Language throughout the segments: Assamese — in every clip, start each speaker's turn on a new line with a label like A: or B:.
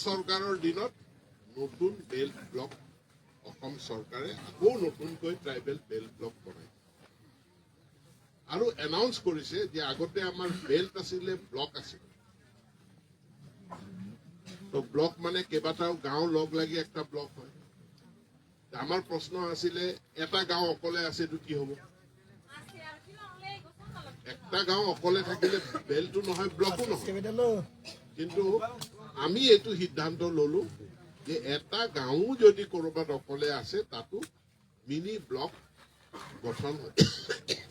A: চৰকাৰৰ দিনত নতুন বেল্ট ব্লক অসম চৰকাৰে আকৌ নতুনকৈ ট্ৰাইবেল বেল্ট ব্লক বনাইছে আৰু এনাউন্স কৰিছে যে আগতে আমাৰ বেল্ট আছিলে, ব্লক আছিলে। তো ব্লক মানে কেইবাটাও গাঁও লগ লাগি একটা ব্লক হয়। আমাৰ প্ৰশ্ন আছিলে, এটা গাঁও অকলে আছে, এইটো কি হ'ব? একটা গাঁও অকলে থাকিলে বেল্টো নহয়, ব্লকো নহয়। কিন্তু আমি এইটো সিদ্ধান্ত ললো যে এটা গাঁও যদি ক'ৰবাত অকলে আছে, তাতো মিনি ব্লক গঠন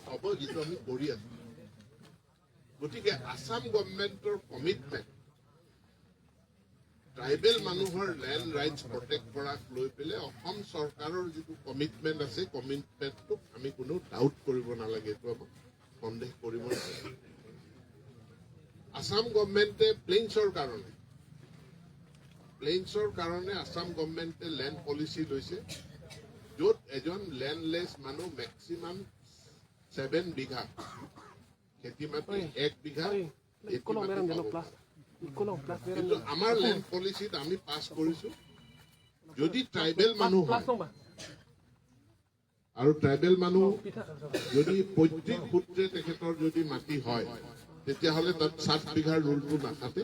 A: হ'ব, যিটো আমি কৰি আছো। গতিকে আছাম গভমেণ্টৰ কমিটমেণ্ট ট্ৰাইবেল মানুহৰ লেণ্ড ৰাইটছ প্ৰটেক্ট কৰাক লৈ পেলাই অসম চৰকাৰৰ যিটো কমিটমেণ্ট আছে, কমিটমেণ্টটোক আমি কোনো ডাউট কৰিব নালাগে, এইটো আমাক সন্দেহ কৰিব নালাগে। আছাম গভমেণ্টে প্লেইনছৰ কাৰণে আছাম গভমেণ্টে লেণ্ড পলিচি লৈছে, য'ত এজন লেণ্ডলেছ মানুহ মেক্সিমাম 7 বিঘা খেতি মাটি, 1 বিঘা খেতি মাটি পাব পাৰে। কিন্তু আমাৰ লেণ্ড পলিচিত আমি পাছ কৰিছো, যদি ট্ৰাইবেল মানুহ হয় আৰু ট্ৰাইবেল মানুহ যদি পৈতৃক সূত্ৰে তেখেতৰ যদি মাটি হয়, তেতিয়াহ'লে তাত 7 বিঘাৰ ৰুলটো নাখাটে,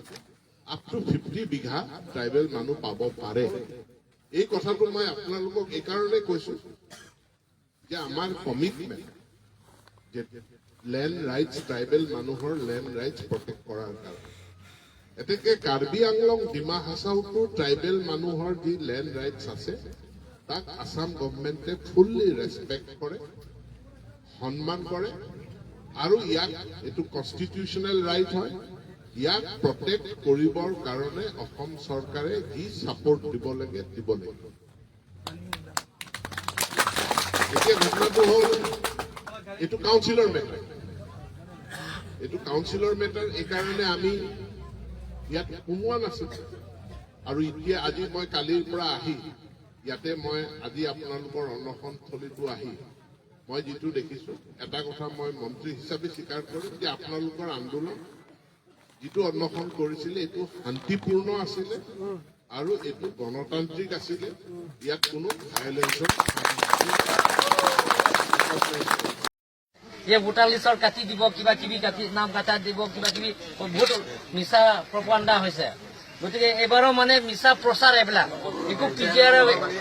A: আপ টু 50 বিঘা ট্ৰাইবেল মানুহ পাব পাৰে। এই কথাটো মই আপোনালোকক এইকাৰণে কৈছো যে আমাৰ কমিটমেণ্ট যে লেণ্ড ৰাইটছ, ট্ৰাইবেল মানুহৰ লেণ্ড ৰাইটছ প্ৰটেক্ট কৰাৰ কাৰণে। এতেকে কাৰ্বি আংলং, ডিমা হাছাওতো ট্ৰাইবেল মানুহৰ যি লেণ্ড ৰাইটছ আছে, তাক আছাম গভমেণ্টে ফুল্লি ৰেচপেক্ট কৰে, সন্মান কৰে আৰু ইয়াক এইটো কনষ্টিটিউচনেল ৰাইট হয়। ইয়াক প্ৰটেক্ট কৰিবৰ কাৰণে অসম চৰকাৰে যি ছাপৰ্ট দিব লাগে, দিব লাগিব। এতিয়া ঘটনাটো হ'ল, এইটো কাউন্সিলৰ মেটাৰ, এইটো কাউন্সিলৰ মেটাৰ। এইকাৰণে আমি ইয়াত সোমোৱা নাছিলো। আৰু এতিয়া আজি মই কালিৰ পৰা আহি ইয়াতে মই আজি আপোনালোকৰ অনশনথলীটো আহি মই যিটো দেখিছো, এটা কথা মই মন্ত্ৰী হিচাপে স্বীকাৰ কৰিম যে আপোনালোকৰ আন্দোলন যিটো অনশন কৰিছিলে, এইটো শান্তিপূৰ্ণ আছিলে আৰু এইটো গণতান্ত্ৰিক আছিলে। ইয়াত কোনো ভায়লেন্সৰ
B: যে ভোটাৰ লিষ্টৰ কাটি দিব, কিবা কিবি কাটি নাম কাটা দিব, কিবা কিবি বহুত মিছা প্ৰপাগাণ্ডা হৈছে। গতিকে এইবাৰো মানে মিছা প্ৰচাৰ এইবিলাক, একো পিজিআৰ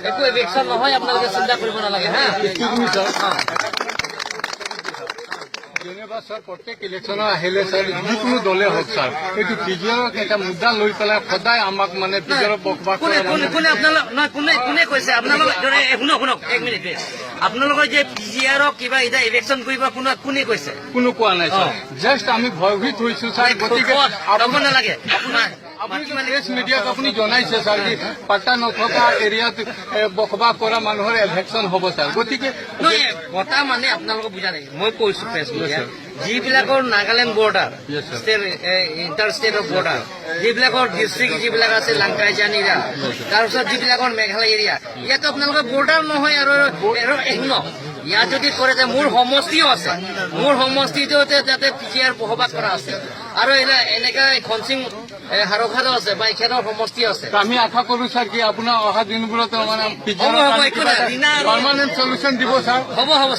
B: একো এভিকশ্যন নহয়, আপোনালোকে চিন্তা কৰিব নালাগে হা।
C: যেনিবা ছাৰ, প্ৰত্যেক ইলেকশ্যনৰ আহিলে ছাৰ, যিকোনো দলে হওক ছাৰ, এইটো পিজিআৰক এটা মুদ্দা লৈ পেলাই সদায় আমাক মানে পিজিআৰৰ বসবাস
B: কোনে কোনে কোনে আপোনালোক নহয়, কোনে কোনে কৈছে আপোনালোক? শুনক শুনক, এক মিনিট। আপোনালোকৰ যে পিজিআৰক কিবা এতিয়া ইলেকশ্যন কৰিব, কোনে কোনে কৈছে?
C: কোনো কোৱা নাই ছাৰ, জাষ্ট আমি ভয়ভীত হৈছো ছাৰ। গতিকে
B: ক'ব নালাগে আপোনাৰ।
C: আপুনি প্ৰেছ মিডিয়াক আপুনি জনাইছে ছাৰ কি পাট্টা নথকা এৰিয়াত বসবাস কৰা মানুহৰ এভিকশ্যন হ'ব ছাৰ, গতিকে
B: নহয়, কথা মানে আপোনালোকক বুজা নাই। মই কৈছো, প্ৰেছ মিডিয়া যিবিলাকৰ Nagaland border,
C: Yes, sir.
B: State, inter ষ্টেটৰ বৰ্ডাৰ, যিবিলাকৰ ডিষ্ট্ৰিক্ট যিবিলাক আছে, লাংকাইজান এৰিয়া, তাৰপিছত যিবিলাকৰ মেঘালয় এৰিয়া, ইয়াতো আপোনালোকৰ বৰ্ডাৰ নহয়। আৰু এই শুনক, ইয়াত যদি কৰে যে মোৰ সমষ্টিও আছে, মোৰ সমষ্টিটোতে তাতে পিজিআৰ বসবাস কৰা আছে আৰু এনেকা খনচিং হাৰখাৰো আছে বা এখেতৰ সমষ্টি আছে।
C: আমি আশা কৰো ছাৰ কি আপোনাৰ অহা দিনবোৰত মানে
B: হ'ব, হ'ব, একো নাই।
C: পাৰ্মানেণ্ট চলিউশ্যন দিব ছাৰ।
B: হ'ব হ'ব।